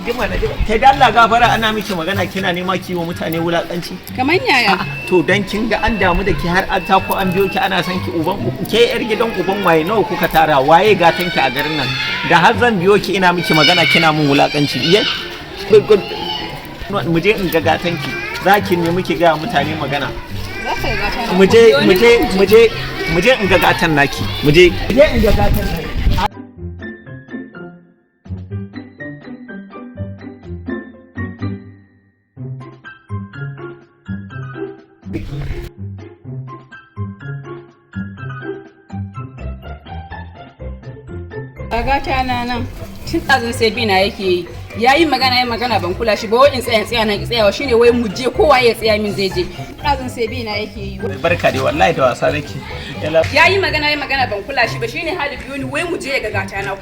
Jima na jima. Kai da Allah gafara, ana miki magana kina nema ki wa mutane wulakanci. Kamar yaya? To dan kin ga an damu da ki har an tako an biyo ki ana son ki, uban ke yar gidan uban waye? Nawa kuka tara? Waye gatan ki a garin nan da har zan biyo ki ina miki magana kina mun wulakanci? Iye, mu je in ga gatan ki. Za ki nemi ki ga mutane magana. Za ka ga gata na. Mu je, mu je, mu je, mu je in ga gatan naki. Mu je, mu je in ga gatan naki. Ga gata na nan. Tun ɗazun sai bina yake yi. Ya yi magana, ya magana, ban kula shi ba. Wai in tsaya, in tsaya nan, ki tsayawa shine wai mu je, kowa ya tsaya min zai je. Ɗazun sai bina yake yi. Barka dai, wallahi da wasa nake. Yala. Ya yi magana, ya magana, ban kula shi ba, shine hali biyo ni wai mu je ya ga gata na.